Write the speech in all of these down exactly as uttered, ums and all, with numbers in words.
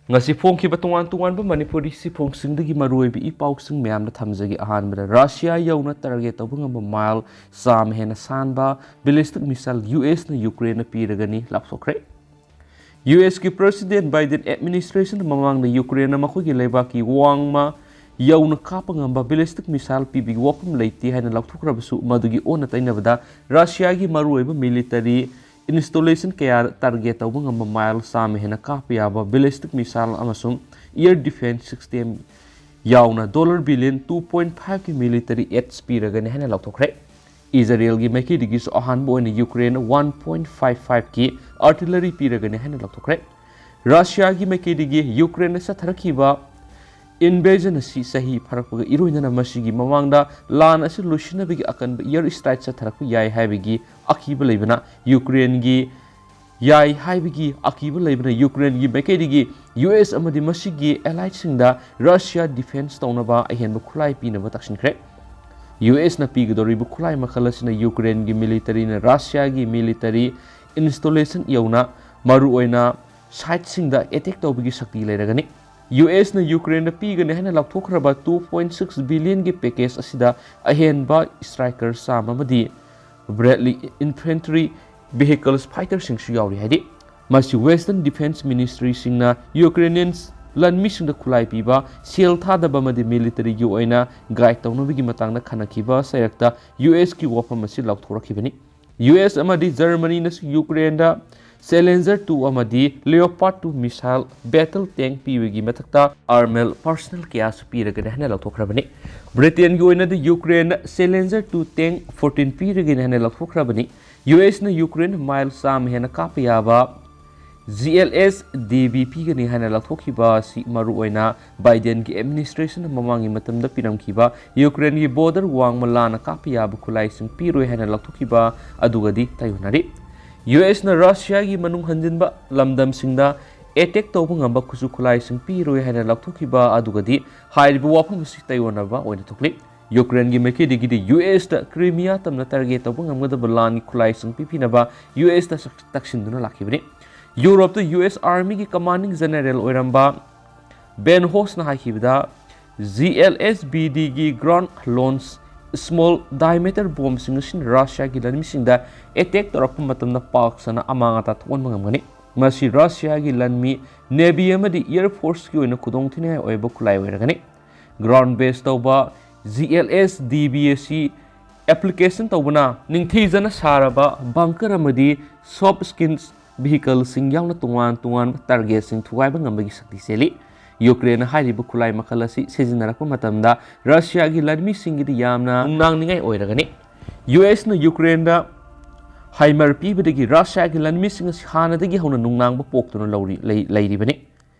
ꯉꯁꯤ ꯐꯣꯡꯈꯤꯕ ꯇꯣꯉꯥꯟ ꯇꯣꯉꯥꯟꯕ ꯃꯅꯤꯄꯨꯔꯤ ꯁꯤꯐꯣꯡꯁꯤꯡꯗꯒꯤ ꯃꯔꯨꯑꯣꯏꯕ ꯏ ꯄꯥꯎꯁꯤꯡ ꯃꯌꯥꯝꯗ ꯊꯝꯖꯒꯦ꯫ ꯑꯍꯥꯟꯕꯗ, ꯔꯁꯤꯌꯥ ꯌꯧꯅ ꯇꯥꯔꯒꯦꯠ ꯇꯧꯕ ꯉꯝꯕ ꯃꯥꯏꯜ ꯆꯥꯝꯃ ꯍꯦꯟꯅ ꯁꯥꯟꯕ ꯕꯦꯂꯤꯁꯇꯤꯛ ꯃꯤꯁꯥꯏꯜ ꯌꯨ ꯑꯦꯁꯅ ꯌꯨꯀ꯭ꯔꯦꯟꯅ ꯄꯤꯔꯒꯅꯤ ꯂꯥꯎꯊꯣꯛꯈ꯭ꯔꯦ꯫ ꯌꯨ ꯑꯦꯁꯀꯤ ꯄ꯭ꯔꯦꯁꯤꯗꯦꯟ ꯕꯥꯏꯗꯦꯟ ꯑꯦꯗꯃꯤꯅꯤꯁꯇ꯭ꯔꯦꯁꯟ ꯃꯃꯥꯡꯗ ꯌꯨꯀ꯭ꯔꯦꯟꯅ ꯃꯈꯣꯏꯒꯤ ꯂꯩꯕꯥꯛꯀꯤ ꯋꯥꯡꯃ ꯌꯧꯅ ꯀꯥꯞꯄ ꯉꯝꯕ ꯕꯦꯂꯤꯁꯇꯤꯛ ꯃꯤꯁꯥꯏꯜ ꯄꯤꯕꯒꯤ ꯋꯥꯐꯝ ꯂꯩꯇꯦ ꯍꯥꯏꯅ ꯂꯥꯎꯊꯣꯛꯈ꯭ꯔꯕꯁꯨ, ꯃꯗꯨꯒꯤ ꯑꯣꯟꯅ ꯇꯩꯅꯕꯗ ꯔꯁꯤꯌꯥꯒꯤ ꯃꯔꯨꯑꯣꯏꯕ ꯃꯤꯂꯤꯇꯔꯤ ꯏꯟꯁꯇꯣꯂꯦꯁꯟ ꯀꯌꯥ ꯇꯥꯔꯒꯦꯠ ꯇꯧꯕ ꯉꯝꯕ ꯃꯥꯏꯜ ꯆꯥꯝꯃ ꯍꯦꯟꯅ ꯀꯥꯞꯄ ꯌꯥꯕ ꯕꯦꯂꯤꯁꯇꯤꯛ ꯃꯤꯁꯥꯏꯜ ꯑꯃꯁꯨꯡ ꯏꯌꯔ ꯗꯤꯐꯦꯟꯁ ꯁꯤꯁꯇꯦꯝ ꯌꯥꯎꯅ ꯗꯣꯂꯔ ꯕꯤꯂꯤꯌꯟ ꯇꯨ ꯄꯣꯏꯟ ꯐꯥꯏꯚꯀꯤ ꯃꯤꯂꯤꯇꯔꯤ ꯑꯦꯗꯁ ꯄꯤꯔꯒꯅꯤ ꯍꯥꯏꯅ ꯂꯥꯎꯊꯣꯛꯈ꯭ꯔꯦ꯫ ꯏꯖꯔꯦꯜꯒꯤ ꯃꯥꯏꯀꯩꯗꯒꯤꯁꯨ ꯑꯍꯥꯟꯕ ꯑꯣꯏꯅ ꯌꯨꯀ꯭ꯔꯦꯟꯅ ꯋꯥꯟ ꯄꯣꯏꯟ ꯐꯥꯏꯚ ꯐꯥꯏꯚꯀꯤ ꯑꯥꯔꯇꯤꯂꯔꯤ ꯄꯤꯔꯒꯅꯤ ꯍꯥꯏꯅ ꯂꯥꯎꯊꯣꯛꯈ꯭ꯔꯦ꯫ ꯔꯁꯤꯌꯥꯒꯤ ꯃꯥꯏꯀꯩꯗꯒꯤ ꯌꯨꯀ꯭ꯔꯦꯟꯗ ꯆꯠꯊꯔꯛꯈꯤꯕ ꯏꯟꯚꯦꯖꯟ ꯑꯁꯤ ꯆꯍꯤ ꯐꯥꯔꯛꯄꯒ ꯏꯔꯣꯏꯅꯅ ꯃꯁꯤꯒꯤ ꯃꯃꯥꯡꯗ ꯂꯥꯟ ꯑꯁꯤ ꯂꯣꯏꯁꯤꯟꯅꯕꯒꯤ ꯑꯀꯟꯕ ꯏꯌꯔ ꯁ꯭ꯇ꯭ꯔꯥꯏꯛ ꯆꯠꯊꯔꯛꯄ ꯌꯥꯏ ꯍꯥꯏꯕꯒꯤ ꯑꯀꯤꯕ ꯂꯩꯕꯅ ꯌꯨꯀ꯭ꯔꯦꯟꯒꯤ ꯌꯥꯏ ꯍꯥꯏꯕꯒꯤ ꯑꯀꯤꯕ ꯂꯩꯕꯅ ꯌꯨꯀ꯭ꯔꯦꯟꯒꯤ ꯃꯥꯏꯀꯩꯗꯒꯤ ꯌꯨ ꯑꯦꯁ ꯑꯃꯗꯤ ꯃꯁꯤꯒꯤ ꯑꯦꯂꯥꯏꯠꯁꯤꯡꯗ ꯔꯁꯤꯌꯥ ꯗꯤꯐꯦꯟꯁ ꯇꯧꯅꯕ ꯑꯍꯦꯟꯕ ꯈꯨꯠꯂꯥꯏ ꯄꯤꯅꯕ ꯇꯛꯁꯤꯟꯈ꯭ꯔꯦ꯫ ꯌꯨ ꯑꯦꯁꯅ ꯄꯤꯒꯗꯧꯔꯤꯕ ꯈꯨꯠꯂꯥꯏ ꯃꯈꯜ ꯑꯁꯤꯅ ꯌꯨꯀ꯭ꯔꯦꯟꯒꯤ ꯃꯤꯂꯤꯇꯔꯤꯅ ꯔꯁꯤꯌꯥꯒꯤ ꯃꯤꯂꯤꯇꯔꯤ ꯏꯟꯁꯇꯣꯂꯦꯁꯟ ꯌꯧꯅ ꯃꯔꯨꯑꯣꯏꯅ ꯁꯥꯏꯠꯁꯤꯡꯗ ꯑꯦꯇꯦꯛ ꯇꯧꯕꯒꯤ ꯁꯛꯇꯤ ꯂꯩꯔꯒꯅꯤ꯫ ꯌꯨ ꯑꯦꯁꯅ ꯌꯨꯀ꯭ꯔꯦꯟꯗ ꯄꯤꯒꯅꯤ ꯍꯥꯏꯅ ꯂꯥꯎꯊꯣꯛꯈ꯭ꯔꯕ ꯇꯨ ꯄꯣꯏꯟ ꯁꯤꯛꯁ ꯕꯤꯂꯤꯌꯟꯒꯤ ꯄꯦꯀꯦꯖ ꯑꯁꯤꯗ ꯑꯍꯦꯟꯕ ꯁ꯭ꯇ꯭ꯔꯥꯏꯀꯔ ꯆꯥꯝꯃ ꯑꯃꯗꯤ ꯕ꯭ꯔꯦꯗꯂꯤ ꯏꯟꯐꯦꯟꯇ꯭ꯔꯤ ꯚꯤꯍꯤꯀꯜꯁ ꯐꯥꯏꯇꯔꯁꯤꯡꯁꯨ ꯌꯥꯎꯔꯤ ꯍꯥꯏꯔꯤ꯫ ꯃꯁꯤ ꯋꯦꯁꯇꯔꯟ ꯗꯤꯐꯦꯟꯁ ꯃꯤꯅꯤꯁꯇ꯭ꯔꯤꯁꯤꯡꯅ ꯌꯨꯀ꯭ꯔꯦꯅꯤꯌꯟ ꯂꯥꯟꯃꯤꯁꯤꯡꯗ ꯈꯨꯠꯂꯥꯏ ꯄꯤꯕ, ꯁꯦꯜ ꯊꯥꯗꯕ ꯑꯃꯗꯤ ꯃꯤꯂꯤꯇꯔꯤꯒꯤ ꯑꯣꯏꯅ ꯒꯥꯏꯗ ꯇꯧꯅꯕꯒꯤ ꯃꯇꯥꯡꯗ ꯈꯟꯅꯈꯤꯕ ꯆꯩꯔꯛꯇ ꯌꯨ ꯑꯦꯁꯀꯤ ꯋꯥꯐꯝ ꯑꯁꯤ ꯂꯥꯎꯊꯣꯔꯛꯈꯤꯕꯅꯤ꯫ ꯌꯨ ꯑꯦꯁ ꯑꯃꯗꯤ ꯖꯔꯃꯅꯤꯅꯁꯨ ꯌꯨꯀ꯭ꯔꯦꯟꯗ ꯆꯦꯂꯦꯟꯖꯔ ꯇꯨ ꯑꯃꯗꯤ ꯂꯤꯑꯣꯄꯥꯔꯗ ꯇꯨ ꯃꯤꯁꯥꯏꯜ ꯕꯦꯇꯜ ꯇꯦꯡ ꯄꯤꯕꯒꯤ ꯃꯊꯛꯇ ꯑꯥꯔꯃꯦꯜ ꯄꯥꯔꯁꯅꯦꯜ ꯀꯌꯥꯁꯨ ꯄꯤꯔꯒꯅꯤ ꯍꯥꯏꯅ ꯂꯥꯎꯊꯣꯛꯈ꯭ꯔꯕꯅꯤ꯫ ꯕ꯭ꯔꯤꯇꯦꯟꯒꯤ ꯑꯣꯏꯅꯗꯤ ꯌꯨꯀ꯭ꯔꯦꯟꯗ ꯆꯦꯂꯦꯟꯖꯔ ꯇꯨ ꯇꯦꯡ ꯐꯣꯔꯇꯤꯟ ꯄꯤꯔꯒꯅꯤ ꯍꯥꯏꯅ ꯂꯥꯎꯊꯣꯛꯈ꯭ꯔꯕꯅꯤ꯫ ꯌꯨ ꯑꯦꯁꯅ ꯌꯨꯀ꯭ꯔꯦꯟ ꯃꯥꯏꯜ ꯆꯥꯝꯃ ꯍꯦꯟꯅ ꯀꯥꯞꯄ ꯌꯥꯕ ꯖꯤ ꯑꯦꯜ ꯑꯦꯁ ꯗꯦꯕꯤ ꯄꯤꯒꯅꯤ ꯍꯥꯏꯅ ꯂꯥꯎꯊꯣꯛꯈꯤꯕ ꯑꯁꯤ ꯃꯔꯨꯑꯣꯏꯅ ꯕꯥꯏꯗꯦꯟꯒꯤ ꯑꯦꯗꯃꯤꯅꯤꯁꯇ꯭ꯔꯦꯁꯟꯅ ꯃꯃꯥꯡꯒꯤ ꯃꯇꯝꯗ ꯄꯤꯔꯝꯈꯤꯕ ꯌꯨꯀ꯭ꯔꯦꯟꯒꯤ ꯕꯣꯔꯗꯔ ꯋꯥꯡꯃ ꯂꯥꯟꯅ ꯀꯥꯞꯄ ꯌꯥꯕ ꯈꯨꯠꯂꯥꯏꯁꯤꯡ ꯄꯤꯔꯣꯏ ꯍꯥꯏꯅ ꯂꯥꯎꯊꯣꯛꯈꯤꯕ ꯑꯗꯨꯒꯗꯤ ꯇꯥꯏꯑꯣꯟꯅꯔꯤ꯫ ꯌꯨ ꯑꯦꯁꯅ ꯔꯁꯤꯌꯥꯒꯤ ꯃꯅꯨꯡ ꯍꯟꯖꯤꯟꯕ ꯂꯝꯗꯝꯁꯤꯡꯗ ꯑꯦꯇꯦꯛ ꯇꯧꯕ ꯉꯝꯕ ꯈꯨꯠꯁꯨ ꯈꯨꯠꯂꯥꯏꯁꯤꯡ ꯄꯤꯔꯣꯏ ꯍꯥꯏꯅ ꯂꯥꯎꯊꯣꯛꯈꯤꯕ ꯑꯗꯨꯒꯗꯤ ꯍꯥꯏꯔꯤꯕ ꯋꯥꯐꯝ ꯑꯁꯤ ꯇꯥꯏꯑꯣꯟꯅꯕ ꯑꯣꯏꯅ ꯊꯣꯛꯂꯤ꯫ ꯌꯨꯀ꯭ꯔꯦꯟꯒꯤ ꯃꯥꯏꯀꯩꯗꯒꯤꯗꯤ ꯌꯨ ꯑꯦꯁꯇ ꯀ꯭ꯔꯤꯃꯤꯌꯥ ꯇꯝꯅ ꯇꯥꯔꯒꯦꯠ ꯇꯧꯕ ꯉꯝꯒꯗꯕ ꯂꯥꯟꯒꯤ ꯈꯨꯠꯂꯥꯏꯁꯤꯡ ꯄꯤꯕꯤꯅꯕ ꯌꯨ ꯑꯦꯁꯇ ꯇꯛꯁꯤꯟꯗꯨꯅ ꯂꯥꯛꯈꯤꯕꯅꯤ꯫ ꯌꯨꯔꯣꯞꯇ ꯌꯨ ꯑꯦꯁ ꯑꯥꯔꯃꯤꯒꯤ ꯀꯃꯥꯟꯗꯤꯡ ꯖꯦꯅꯦꯔꯦꯜ ꯑꯣꯏꯔꯝꯕ ꯕꯦꯟ ꯍꯣꯁꯅ ꯍꯥꯏꯈꯤꯕꯗ, ꯖꯤ ꯑꯦꯜ ꯑꯦꯁ ꯕꯤ ꯗꯤꯒꯤ ꯒ꯭ꯔꯥꯎꯟ ꯂꯣꯟꯁ ꯁ꯭ꯃꯣꯜ ꯗꯥꯏꯃꯦꯇꯔ ꯕꯣꯝꯁꯤꯡ ꯑꯁꯤꯅ ꯔꯁꯤꯌꯥꯒꯤ ꯂꯥꯟꯃꯤꯁꯤꯡꯗ ꯑꯦꯇꯦꯛ ꯇꯧꯔꯛꯄ ꯃꯇꯝꯗ ꯄꯥꯛ ꯁꯟꯅ ꯑꯃꯥꯡ ꯑꯇꯥ ꯊꯣꯛꯍꯟꯕ ꯉꯝꯒꯅꯤ꯫ ꯃꯁꯤ ꯔꯁꯤꯌꯥꯒꯤ ꯂꯥꯟꯃꯤ, ꯅꯦꯚꯤ ꯑꯃꯗꯤ ꯑꯦꯌꯔ ꯐꯣꯔꯁꯀꯤ ꯑꯣꯏꯅ ꯈꯨꯗꯣꯡꯊꯤꯅꯤꯡꯉꯥꯏ ꯑꯣꯏꯕ ꯈꯨꯠꯂꯥꯏ ꯑꯣꯏꯔꯒꯅꯤ꯫ ꯒ꯭ꯔꯥꯎꯟ ꯕꯦꯁ ꯇꯧꯕ G L S D B ꯑꯁꯤ ꯑꯦꯄ꯭ꯂꯤꯀꯦꯁꯟ ꯇꯧꯕꯅ ꯅꯤꯡꯊꯤꯖꯅ ꯁꯥꯔꯕ ꯕꯪꯀꯔ ꯑꯃꯗꯤ ꯁꯣꯐ ꯁ꯭ꯀꯤꯟ ꯚꯤꯍꯤꯀꯜꯁꯤꯡ ꯌꯥꯎꯅ ꯇꯣꯉꯥꯟ ꯇꯣꯉꯥꯟꯕ ꯇꯥꯔꯒꯦꯠꯁꯤꯡ ꯊꯨꯒꯥꯏꯕ ꯉꯝꯕꯒꯤ ꯁꯛꯇꯤ ꯆꯦꯜꯂꯤ꯫ ꯌꯨꯀ꯭ꯔꯦꯟꯅ ꯍꯥꯏꯔꯤꯕ ꯈꯨꯠꯂꯥꯏ ꯃꯈꯜ ꯑꯁꯤ ꯁꯤꯖꯤꯟꯅꯔꯛꯄ ꯃꯇꯝꯗ ꯔꯁꯤꯌꯥꯒꯤ ꯂꯥꯟꯃꯤꯁꯤꯡꯒꯤꯗꯤ ꯌꯥꯝꯅ ꯅꯨꯡꯅꯥꯡꯅꯤꯡꯉꯥꯏ ꯑꯣꯏꯔꯒꯅꯤ꯫ ꯌꯨ ꯑꯦꯁꯅ ꯌꯨꯀ꯭ꯔꯦꯟꯗ ꯍꯥꯏꯃꯔ ꯄꯤꯕꯗꯒꯤ ꯔꯁꯤꯌꯥꯒꯤ ꯂꯥꯟꯃꯤꯁꯤꯡ ꯑꯁꯤ ꯍꯥꯟꯅꯗꯒꯤ ꯍꯧꯅ ꯅꯨꯡꯅꯥꯡꯕ ꯄꯣꯛꯇꯨꯅ ꯂꯧꯔꯤ-, ꯂꯩ-, ꯂꯩꯔꯤꯕꯅꯤ꯫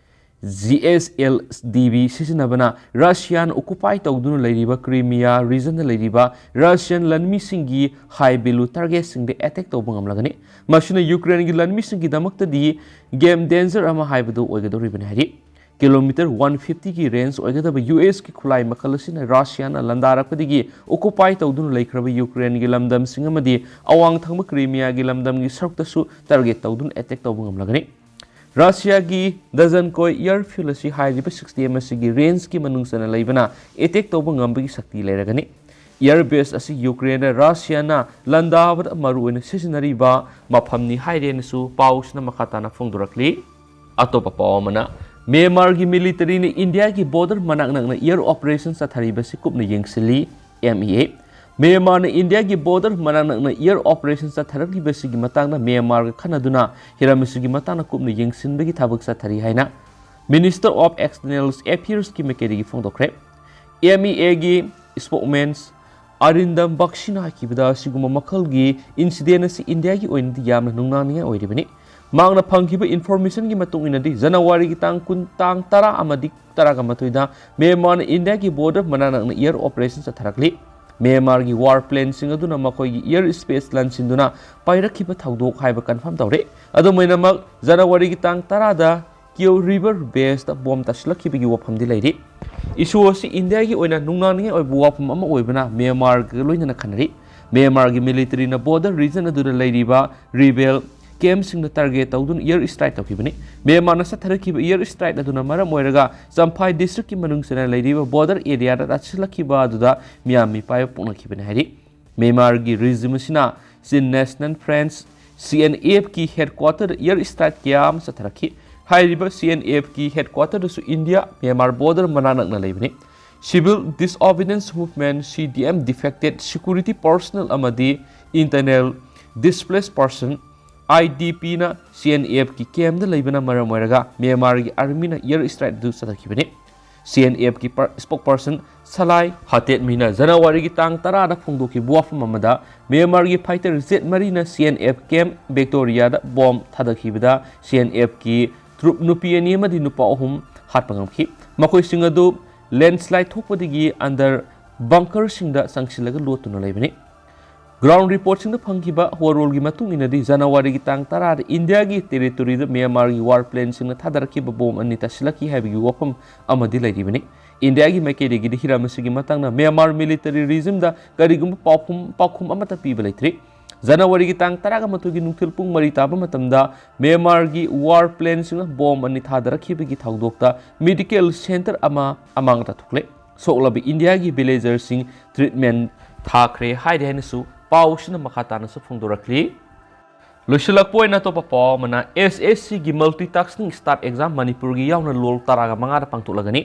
ꯖꯤ ꯑꯦꯁ ꯑꯦꯜ ꯗꯤ ꯕꯤ ꯁꯤꯖꯤꯟꯅꯕꯅ ꯔꯁꯤꯌꯥꯅ ꯑꯣꯀꯨꯄꯥꯏ ꯇꯧꯗꯨꯅ ꯂꯩꯔꯤꯕ ꯀ꯭ꯔꯤꯃꯤꯌꯥ ꯔꯤꯖꯟꯗ ꯂꯩꯔꯤꯕ ꯔꯁꯤꯌꯟ ꯂꯥꯟꯃꯤꯁꯤꯡꯒꯤ ꯍꯥꯏ ꯚꯦꯂꯨ ꯇꯥꯔꯒꯦꯠꯁꯤꯡꯗ ꯑꯦꯇꯦꯛ ꯇꯧꯕ ꯉꯝꯂꯒꯅꯤ꯫ ꯃꯁꯤꯅ ꯌꯨꯀ꯭ꯔꯦꯟꯒꯤ ꯂꯥꯟꯃꯤꯁꯤꯡꯒꯤꯗꯃꯛꯇꯗꯤ ꯒꯦꯝ ꯗꯦꯟꯖꯔ ꯑꯃ ꯍꯥꯏꯕꯗꯨ ꯑꯣꯏꯒꯗꯧꯔꯤꯕꯅꯤ ꯍꯥꯏꯔꯤ꯫ ꯀꯤꯂꯣꯃꯤꯇꯔ ꯋꯥꯟ ꯐꯤꯐꯇꯤꯒꯤ ꯔꯦꯟꯖ ꯑꯣꯏꯒꯗꯕ ꯌꯨ ꯑꯦꯁꯀꯤ ꯈꯨꯠꯂꯥꯏ ꯃꯈꯜ ꯑꯁꯤꯅ ꯔꯁꯤꯌꯥꯅ ꯂꯥꯟꯗꯥꯔꯛꯄꯗꯒꯤ ꯑꯣꯀꯨꯄꯥꯏ ꯇꯧꯗꯨꯅ ꯂꯩꯈ꯭ꯔꯕ ꯌꯨꯀ꯭ꯔꯦꯟꯒꯤ ꯂꯝꯗꯝꯁꯤꯡ ꯑꯃꯗꯤ ꯑꯋꯥꯡ ꯊꯪꯕ ꯀ꯭ꯔꯤꯃꯤꯌꯥꯒꯤ ꯂꯝꯗꯝꯒꯤ ꯁꯔꯨꯛꯇꯁꯨ ꯇꯥꯔꯒꯦꯠ ꯇꯧꯗꯨꯅ ꯑꯦꯇꯦꯛ ꯇꯧꯕ ꯉꯝꯂꯒꯅꯤ꯫ ꯔꯁꯤꯌꯥꯒꯤ ꯗꯖꯟꯀꯣꯏ ꯑꯦꯌꯔꯐꯤꯜ ꯑꯁꯤ ꯍꯥꯏꯔꯤꯕ ꯁꯤꯁꯇꯦꯝ ꯑꯁꯤꯒꯤ ꯔꯦꯟꯖꯀꯤ ꯃꯅꯨꯡ ꯆꯟꯅ ꯂꯩꯕꯅ ꯑꯦꯇꯦꯛ ꯇꯧꯕ ꯉꯝꯕꯒꯤ ꯁꯛꯇꯤ ꯂꯩꯔꯒꯅꯤ꯫ ꯑꯦꯌꯔ ꯕꯦꯁ ꯑꯁꯤ ꯌꯨꯀ꯭ꯔꯦꯟꯅ ꯔꯁꯤꯌꯥꯅ ꯂꯥꯟꯗꯥꯕꯗ ꯃꯔꯨꯑꯣꯏꯅ ꯁꯤꯖꯤꯟꯅꯔꯤꯕ ꯃꯐꯝꯅꯤ ꯍꯥꯏꯔꯦꯅꯁꯨ ꯄꯥꯎꯁꯤꯅ ꯃꯈꯥ ꯇꯥꯅ ꯐꯣꯡꯗꯣꯔꯛꯂꯤ꯫ ꯑꯇꯣꯞꯄ ꯄꯥꯎ ꯑꯃꯅ, ꯃ꯭ꯌꯥꯟꯃꯥꯔꯒꯤ ꯃꯤꯂꯤꯇꯔꯤꯅ ꯏꯟꯗꯤꯌꯥꯒꯤ ꯕꯣꯔꯗꯔ ꯃꯅꯥꯛ ꯅꯛꯅ ꯑꯦꯌꯔ ꯑꯣꯄꯔꯦꯁꯟ ꯆꯠꯊꯔꯤꯕꯁꯤ ꯀꯨꯞꯅ ꯌꯦꯡꯁꯤꯜꯂꯤ, ꯑꯦꯝ ꯏ ꯑꯦ꯫ ꯃ꯭ꯌꯥꯟꯃꯥꯔꯅ ꯏꯟꯗꯤꯌꯥꯒꯤ ꯕꯣꯔꯗꯔ ꯃꯅꯥꯛ ꯅꯛꯅ ꯑꯦꯌꯔ ꯑꯣꯄꯔꯦꯁꯟ ꯆꯠꯊꯔꯛꯂꯤꯕꯁꯤꯒꯤ ꯃꯇꯥꯡꯗ ꯃ꯭ꯌꯥꯟꯃꯥꯔꯒ ꯈꯟꯅꯗꯨꯅ ꯍꯤꯔꯝ ꯑꯁꯤꯒꯤ ꯃꯇꯥꯡꯗ ꯀꯨꯞꯅ ꯌꯦꯡꯁꯤꯟꯕꯒꯤ ꯊꯕꯛ ꯆꯠꯊꯔꯤ ꯍꯥꯏꯅ Minister of External Affairs ꯀꯤ ꯃꯥꯏꯀꯩꯗꯒꯤ ꯐꯣꯡꯗꯣꯛꯈ꯭ꯔꯦ꯫ ꯑꯦꯝ ꯏ ꯑꯦꯒꯤ ꯁ꯭ꯄꯣꯛꯃꯦꯟ ꯑꯔꯤꯟꯗꯝ ꯕꯛꯁꯤꯅ ꯍꯥꯏꯈꯤꯕꯗ, ꯑꯁꯤꯒꯨꯝꯕ ꯃꯈꯜꯒꯤ ꯏꯟꯁꯤꯗꯦꯟ ꯑꯁꯤ ꯏꯟꯗꯤꯌꯥꯒꯤ ꯑꯣꯏꯅꯗꯤ ꯌꯥꯝꯅ ꯅꯨꯡꯅꯥꯡꯅꯤꯡꯉꯥꯏ ꯑꯣꯏꯔꯤꯕꯅꯤ꯫ ꯃꯍꯥꯛꯅ ꯐꯪꯈꯤꯕ ꯏꯟꯐꯣꯔꯃꯦꯁꯟꯒꯤ ꯃꯇꯨꯡ ꯏꯟꯅꯗꯤ, ꯖꯅꯋꯥꯔꯤꯒꯤ ꯇꯥꯡ ꯀꯨꯟ, ꯇꯥꯡ ꯇꯔꯥ ꯑꯃꯗꯤ ꯇꯔꯥꯃꯥꯊꯣꯏꯗ ꯃ꯭ꯌꯥꯟꯃꯥꯔꯅ ꯏꯟꯗꯤꯌꯥꯒꯤ ꯕꯣꯔꯗꯔ ꯃꯅꯥꯛ ꯅꯛꯅ ꯑꯦꯌꯔ ꯑꯣꯄꯔꯦꯁꯟ ꯆꯠꯊꯔꯛꯂꯤ꯫ ꯃ꯭ꯌꯥꯟꯃꯥꯔꯒꯤ ꯋꯥꯔ ꯄ꯭ꯂꯦꯟꯁꯤꯡ ꯑꯗꯨꯅ ꯃꯈꯣꯏꯒꯤ ꯑꯦꯌꯔ ꯁ꯭ꯄꯦꯁ ꯂꯥꯟꯁꯤꯟꯗꯨꯅ ꯄꯥꯏꯔꯛꯈꯤꯕ ꯊꯧꯗꯣꯛ ꯍꯥꯏꯕ ꯀꯟꯐꯥꯔꯝ ꯇꯧꯔꯦ꯫ ꯑꯗꯨꯝ ꯑꯣꯏꯅꯃꯛ, ꯖꯅꯋꯥꯔꯤꯒꯤ ꯇꯥꯡ ꯇꯔꯥꯗ ꯀꯤꯌꯣ ꯔꯤꯚꯔ ꯕꯦꯁꯇ ꯕꯣꯝ ꯇꯥꯁꯤꯜꯂꯛꯈꯤꯕꯒꯤ ꯋꯥꯐꯝꯗꯤ ꯂꯩꯔꯤ꯫ ꯏꯁꯨ ꯑꯁꯤ ꯏꯟꯗꯤꯌꯥꯒꯤ ꯑꯣꯏꯅ ꯅꯨꯡꯅꯥꯡꯅꯤꯡꯉꯥꯏ ꯑꯣꯏꯕ ꯋꯥꯐꯝ ꯑꯃ ꯑꯣꯏꯕꯅ ꯃ꯭ꯌꯥꯟꯃꯥꯔꯒ ꯂꯣꯏꯅꯅ ꯈꯟꯅꯔꯤ꯫ ꯃ꯭ꯌꯥꯟꯃꯥꯔꯒꯤ ꯃꯤꯂꯤꯇꯔꯤꯅ ꯕꯣꯔꯗꯔ ꯔꯤꯖꯟ ꯑꯗꯨꯗ ꯂꯩꯔꯤꯕ ꯔꯤꯕꯦꯜ campꯁꯤꯡꯗ target ꯇꯧꯗꯨꯅ air strike ꯇꯧꯈꯤꯕꯅꯤ꯫ ꯃ꯭ꯌꯥꯟꯃꯥꯔꯅ ꯆꯠꯊꯔꯛꯈꯤꯕ air strike ꯑꯗꯨꯅ ꯃꯔꯝ ꯑꯣꯏꯔꯒ ꯆꯝꯐꯥꯏ districtꯀꯤ ꯃꯅꯨꯡ ꯆꯟꯅ ꯂꯩꯔꯤꯕ border areaꯗ ꯇꯥꯁꯤꯜꯂꯛꯈꯤꯕ ꯑꯗꯨꯗ ꯃꯤꯌꯥꯝ ꯃꯤꯄꯥꯏꯕ ꯄꯣꯛꯅꯈꯤꯕꯅꯤ ꯍꯥꯏꯔꯤ꯫ ꯃ꯭ꯌꯥꯟꯃꯥꯔꯒꯤ regime ꯑꯁꯤꯅ Chin National Front, CNFꯀꯤ headquarterꯗ air strike ꯀꯌꯥ ꯑꯃ ꯆꯠꯊꯔꯛꯈꯤ꯫ ꯍꯥꯏꯔꯤꯕ CNFꯀꯤ headquarterꯗꯁꯨ ꯏꯟꯗꯤꯌꯥ ꯃ꯭ꯌꯥꯟꯃꯥꯔ border ꯃꯅꯥꯛ ꯅꯛꯅ ꯂꯩꯕꯅꯤ꯫ Civil Disobedience Movement, CDM defected security personnel ꯑꯃꯗꯤ Internal Displaced Person, IDPꯅ CNFꯀꯤ campꯗ ꯂꯩꯕꯅ ꯃꯔꯝ ꯑꯣꯏꯔꯒ ꯃ꯭ꯌꯥꯟꯃꯥꯔꯒꯤ armyꯅ air strike ꯑꯗꯨ ꯆꯠꯊꯈꯤꯕꯅꯤ꯫ CNFꯀꯤ per-, spokesperson ꯁꯂꯥꯏ ꯍꯇꯦꯠꯃꯤꯅ ꯖꯅꯋꯥꯔꯤꯒꯤ ꯇꯥꯡ ꯇꯔꯥꯗ ꯐꯣꯡꯗꯣꯛꯈꯤꯕ ꯋꯥꯐꯝ ꯑꯃꯗ ꯃ꯭ꯌꯥꯟꯃꯥꯔꯒꯤ fighter jet ꯃꯔꯤꯅ CNF camp Victoriaꯗ bomb ꯊꯥꯗꯈꯤꯕꯗ CNFꯀꯤ troop ꯅꯨꯄꯤ ꯑꯅꯤ ꯑꯃꯗꯤ ꯅꯨꯄꯥ ꯑꯍꯨꯝ ꯍꯥꯠꯄ ꯉꯝꯈꯤ꯫ ꯃꯈꯣꯏꯁꯤꯡ ꯑꯗꯨ landslide ꯊꯣꯛꯄꯗꯒꯤ under bunkerꯁꯤꯡꯗ ꯆꯪꯁꯤꯜꯂꯒ ꯂꯣꯠꯇꯨꯅ ꯂꯩꯕꯅꯤ꯫ Ground reportꯁꯤꯡꯗ ꯐꯪꯈꯤꯕ ꯋꯥꯔꯣꯜꯒꯤ ꯃꯇꯨꯡ ꯏꯟꯅꯗꯤ ꯖꯅꯋꯥꯔꯤꯒꯤ ꯇꯥꯡ ꯇꯔꯥꯗ ꯏꯟꯗꯤꯌꯥꯒꯤ territoryꯗ ꯃ꯭ꯌꯥꯟꯃꯥꯔꯒꯤ war planeꯁꯤꯡꯅ ꯊꯥꯗꯔꯛꯈꯤꯕ bomb ꯑꯅꯤ ꯇꯥꯁꯤꯜꯂꯛꯈꯤ ꯍꯥꯏꯕꯒꯤ ꯋꯥꯐꯝ ꯑꯃꯗꯤ ꯂꯩꯔꯤꯕꯅꯤ꯫ ꯏꯟꯗꯤꯌꯥꯒꯤ ꯃꯥꯏꯀꯩꯗꯒꯤꯗꯤ ꯍꯤꯔꯝ ꯑꯁꯤꯒꯤ ꯃꯇꯥꯡꯗ ꯃ꯭ꯌꯥꯟꯃꯥꯔ military regimeꯗ ꯀꯔꯤꯒꯨꯝꯕ ꯄꯥꯎꯈꯨꯝ, ꯄꯥꯎꯈꯨꯝ ꯑꯃꯠꯇ ꯄꯤꯕ ꯂꯩꯇ꯭ꯔꯤ꯫ ꯖꯅꯋꯥꯔꯤꯒꯤ ꯇꯥꯡ ꯇꯔꯥꯃꯥꯊꯣꯏꯒꯤ ꯅꯨꯡꯊꯤꯜ ꯄꯨꯡ ꯃꯔꯤ ꯇꯥꯕ ꯃꯇꯝꯗ ꯃ꯭ꯌꯥꯟꯃꯥꯔꯒꯤ war planeꯁꯤꯡꯅ bomb ꯑꯅꯤ ꯊꯥꯗꯔꯛꯈꯤꯕꯒꯤ ꯊꯧꯗꯣꯛꯇ medical center ꯑꯃ ꯑꯃꯥꯡ ꯑꯇꯥ ꯊꯣꯛꯂꯦ꯫ ꯁꯣꯛꯂꯕ ꯏꯟꯗꯤꯌꯥꯒꯤ villagerꯁꯤꯡ treatment ꯊꯥꯈ꯭ꯔꯦ ꯍꯥꯏꯔꯤ ꯍꯥꯏꯅꯁꯨ ꯄꯥꯎꯁꯤꯅ ꯃꯈꯥ ꯇꯥꯅꯁꯨ ꯐꯣꯡꯗꯣꯔꯛꯂꯤ꯫ ꯂꯣꯏꯁꯤꯜꯂꯛꯄ ꯑꯣꯏꯅ ꯑꯇꯣꯞꯄ ꯄꯥꯎ ꯑꯃꯅ, SSCꯒꯤ multitasking staff exam ꯃꯅꯤꯄꯨꯔꯒꯤ ꯌꯥꯎꯅ ꯂꯣꯜ ꯇꯔꯥꯒ ꯃꯉꯥꯗ ꯄꯥꯡꯊꯣꯛꯂꯒꯅꯤ꯫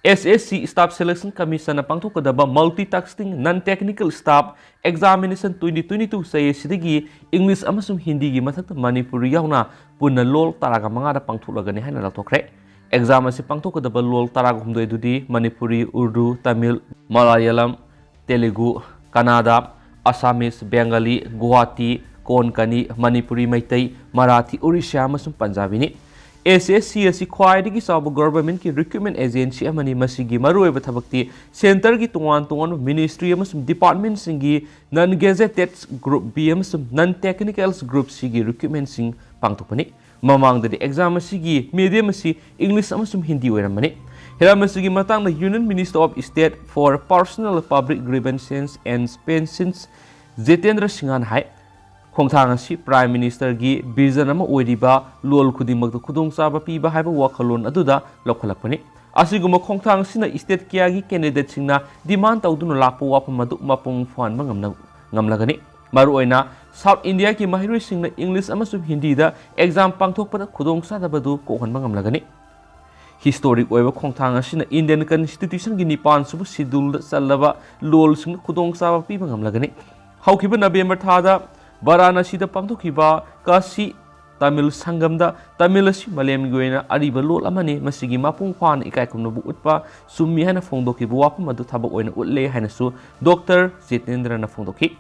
SSC Staff Selection Commissionꯅ ꯄꯥꯡꯊꯣꯛꯀꯗꯕ multitasking non-technical staff examination twenty twenty-two ꯆꯍꯤ ꯑꯁꯤꯗꯒꯤ English ꯑꯃꯁꯨꯡ ꯍꯤꯟꯗꯤꯒꯤ ꯃꯊꯛꯇ ꯃꯅꯤꯄꯨꯔꯤ ꯌꯥꯎꯅ ꯄꯨꯟꯅ ꯂꯣꯜ ꯇꯔꯥꯒ ꯃꯉꯥꯗ ꯄꯥꯡꯊꯣꯛꯂꯒꯅꯤ ꯍꯥꯏꯅ ꯂꯥꯎꯊꯣꯛꯈ꯭ꯔꯦ꯫ Exam ꯑꯁꯤ ꯄꯥꯡꯊꯣꯛꯀꯗꯕ ꯂꯣꯜ ꯇꯔꯥꯒ ꯍꯨꯝꯗꯣꯏ ꯑꯗꯨꯗꯤ ꯃꯅꯤꯄꯨꯔꯤ, ꯎꯔꯗꯨ, ꯇꯥꯃꯤꯜ, ꯃꯂꯥꯌꯥꯂꯝ, ꯇꯦꯂꯨꯒꯨ, ꯀꯅꯥꯗꯥ, ꯑꯁꯥꯃꯤꯁ, ꯕꯦꯡꯒꯥꯂꯤ, ꯒꯨꯋꯥꯍꯥꯇꯤ, ꯀꯣꯟꯀꯅꯤ, ꯃꯅꯤꯄꯨꯔꯤ ꯃꯩꯇꯩ, ꯃꯔꯥꯊꯤ, ꯎꯔꯤꯁ꯭ꯌꯥ ꯑꯃꯁꯨꯡ ꯄꯟꯖꯥꯕꯤꯅꯤ꯫ SSC ꯑꯁꯤ ꯈ꯭ꯋꯥꯏꯗꯒꯤ ꯆꯥꯎꯕ governmentꯀꯤ recruitment agency ꯑꯃꯅꯤ꯫ ꯃꯁꯤꯒꯤ ꯃꯔꯨꯑꯣꯏꯕ ꯊꯕꯛꯇꯤ centreꯒꯤ ꯇꯣꯉꯥꯟ ꯇꯣꯉꯥꯟꯕ ministry ꯑꯃꯁꯨꯡ departmentꯁꯤꯡꯒꯤ non-gazetted group B ꯑꯃꯁꯨꯡ non-technicals group Cꯒꯤ recruitmentꯁꯤꯡ ꯄꯥꯡꯊꯣꯛꯄꯅꯤ꯫ ꯃꯃꯥꯡꯗꯗꯤ exam ꯑꯁꯤꯒꯤ medium ꯑꯁꯤ English ꯑꯃꯁꯨꯡ ꯍꯤꯟꯗꯤ ꯑꯣꯏꯔꯝꯕꯅꯤ꯫ ꯍꯤꯔꯝ ꯑꯁꯤꯒꯤ ꯃꯇꯥꯡꯗ Union Minister of State for Personnel, Public Grievances and Pensions Jitendra ꯁꯤꯡꯍꯅ ꯍꯥꯏ, ꯈꯣꯡꯊꯥꯡ ꯑꯁꯤ Prime Ministerꯒꯤ vision ꯑꯃ ꯑꯣꯏꯔꯤꯕ ꯂꯣꯜ ꯈꯨꯗꯤꯡꯃꯛꯇ ꯈꯨꯗꯣꯡꯆꯥꯕ ꯄꯤꯕ ꯍꯥꯏꯕ ꯋꯥꯈꯜꯂꯣꯟ ꯑꯗꯨꯗ ꯂꯧꯈꯠꯂꯛꯄꯅꯤ꯫ ꯑꯁꯤꯒꯨꯝꯕ ꯈꯣꯡꯊꯥꯡ ꯑꯁꯤꯅ state ꯀꯌꯥꯒꯤ candidateꯁꯤꯡꯅ demand ꯇꯧꯗꯨꯅ ꯂꯥꯛꯄ ꯋꯥꯐꯝ ꯑꯗꯨ ꯃꯄꯨꯡ ꯐꯥꯍꯟꯕ ꯉꯝꯅ-, ꯉꯝꯂꯒꯅꯤ꯫ ꯃꯔꯨꯑꯣꯏꯅ South Indiaꯒꯤ ꯃꯍꯩꯔꯣꯏꯁꯤꯡꯅ English ꯑꯃꯁꯨꯡ Hindiꯗ exam ꯄꯥꯡꯊꯣꯛꯄꯗ ꯈꯨꯗꯣꯡꯆꯥꯗꯕꯗꯨ ꯀꯣꯛꯍꯟꯕ ꯉꯝꯂꯒꯅꯤ꯫ Historic ꯑꯣꯏꯕ ꯈꯣꯡꯊꯥꯡ ꯑꯁꯤꯅ Indian Constitutionꯒꯤ ꯅꯤꯄꯥꯟ ꯁꯨꯕ scheduleꯗ ꯆꯜꯂꯕ ꯂꯣꯜꯁꯤꯡꯗ ꯈꯨꯗꯣꯡꯆꯥꯕ ꯄꯤꯕ ꯉꯝꯂꯒꯅꯤ꯫ ꯍꯧꯈꯤꯕ November ꯊꯥꯗ ꯚꯥꯔꯥꯅꯥꯁꯤꯗ ꯄꯥꯡꯊꯣꯛꯈꯤꯕ ꯀꯥꯁꯤ ꯇꯥꯃꯤꯜ ꯁꯪꯒꯝꯗ ꯇꯥꯃꯤꯜ ꯑꯁꯤ ꯃꯥꯂꯦꯝꯒꯤ ꯑꯣꯏꯅ ꯑꯔꯤꯕ ꯂꯣꯜ ꯑꯃꯅꯤ, ꯃꯁꯤꯒꯤ ꯃꯄꯨꯡ ꯐꯥꯅ ꯏꯀꯥꯏ ꯈꯨꯝꯅꯕ ꯎꯠꯄ ꯆꯨꯝꯃꯤ ꯍꯥꯏꯅ ꯐꯣꯡꯗꯣꯛꯈꯤꯕ ꯋꯥꯐꯝ ꯑꯗꯨ ꯊꯕꯛ ꯑꯣꯏꯅ ꯎꯠꯂꯦ ꯍꯥꯏꯅꯁꯨ Doctor ꯖꯤꯇꯦꯟꯗ꯭ꯔꯅ ꯐꯣꯡꯗꯣꯛꯈꯤ꯫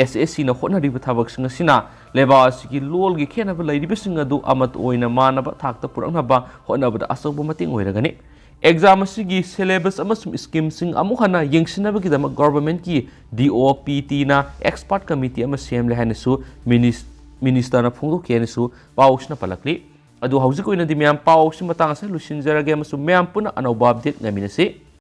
SSCꯅ ꯍꯣꯠꯅꯔꯤꯕ ꯊꯕꯛꯁꯤꯡ ꯑꯁꯤꯅ ꯂꯩꯕꯥꯛ ꯑꯁꯤꯒꯤ ꯂꯣꯜꯒꯤ ꯈꯦꯠꯅꯕ ꯂꯩꯔꯤꯕꯁꯤꯡ ꯑꯗꯨ ꯑꯃꯠꯇ ꯑꯣꯏꯅ ꯃꯥꯟꯅꯕ ꯊꯥꯛꯇ ꯄꯨꯔꯛꯅꯕ ꯍꯣꯠꯅꯕꯗ ꯑꯆꯧꯕ ꯃꯇꯦꯡ ꯑꯣꯏꯔꯒꯅꯤ꯫ Exam ꯑꯁꯤꯒꯤ syllabus ꯑꯃꯁꯨꯡ schemeꯁꯤꯡ ꯑꯃꯨꯛ ꯍꯟꯅ ꯌꯦꯡꯁꯤꯟꯅꯕꯒꯤꯗꯃꯛ governmentꯀꯤ DOPTꯅ expert committee ꯑꯃ ꯁꯦꯝꯂꯦ ꯍꯥꯏꯅꯁꯨ minis-, ministerꯅ ꯐꯣꯡꯗꯣꯛꯈꯤ ꯍꯥꯏꯅꯁꯨ ꯄꯥꯎꯁꯤꯅ ꯄꯜꯂꯛꯂꯤ꯫ ꯑꯗꯨ ꯍꯧꯖꯤꯛ ꯑꯣꯏꯅꯗꯤ ꯃꯌꯥꯝ ꯄꯥꯎꯁꯤ ꯃꯇꯥꯡ ꯑꯁꯤꯗ ꯂꯣꯏꯁꯤꯟꯖꯔꯒꯦ ꯑꯃꯁꯨꯡ ꯃꯌꯥꯝ ꯄꯨꯟꯅ ꯑꯅꯧꯕ update ꯉꯥꯏꯃꯤꯟꯅꯁꯤ꯫